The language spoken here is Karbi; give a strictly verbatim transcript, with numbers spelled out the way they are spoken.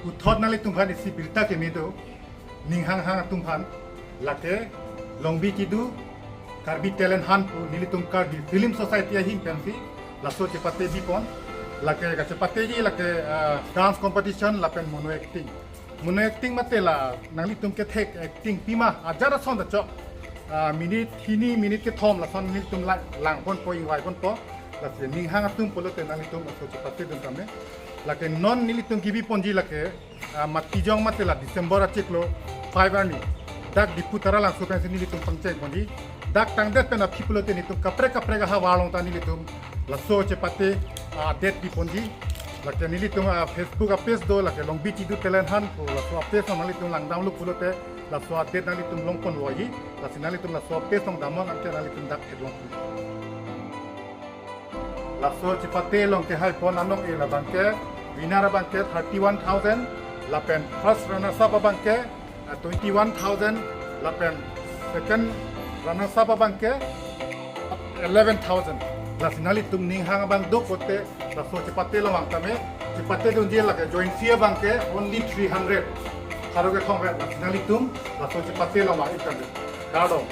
Puthot nanglitum aphan isi birta keme do, ning hanghang atum aphan, lake Longbi Chidu Karbi Talent Hunt pu nelitum Karbi Film Society ahin pensi laso chepate bipon, lake kachepateji lake ah, dance competition lapen mono acting. Mono acting mate la nanglitum kethek acting pima ajat ason ta chok. Ah, minute hini minute kethom lason nelitum la langponpo, ingvaiponpo. Lasi ning hang atum pulote nanglitum laso chepatedun tame. Lake non nelitum kebiponji lake ah, Matijong mate la December achiklo five arni dak Diphu Taralangso pensi nelitum pangchengponji. Dak tangdet pen aphi pulote nelitum kaprek kaprek ahavar along ta nelitum laso chepate ah, date biponji. Lake nelitum ah, Facebook a-page do, lake Longbi Chidu Talent Hunt pu laso a-page along nelitum langdamlo pulote laso a-date nanglitum longponvoiyi. Lasi nanglitum laso a-page along damnon anke nanglitum dak theklong. Laso chepate along kehaipon anong-e labangke, winner abangke thirty-one thousand, lapen first runners up abangke ah, twenty-one thousand, lapen second runners up abangke eleven thousand. Lasi nanglitum ning hang abang do pulote laso chepate along vang tame, chepatedunji lake join fee abangke only three hundred. Pharo kethom vet. Lasi nanglitum laso chepate along vang-ik tame. Kardom.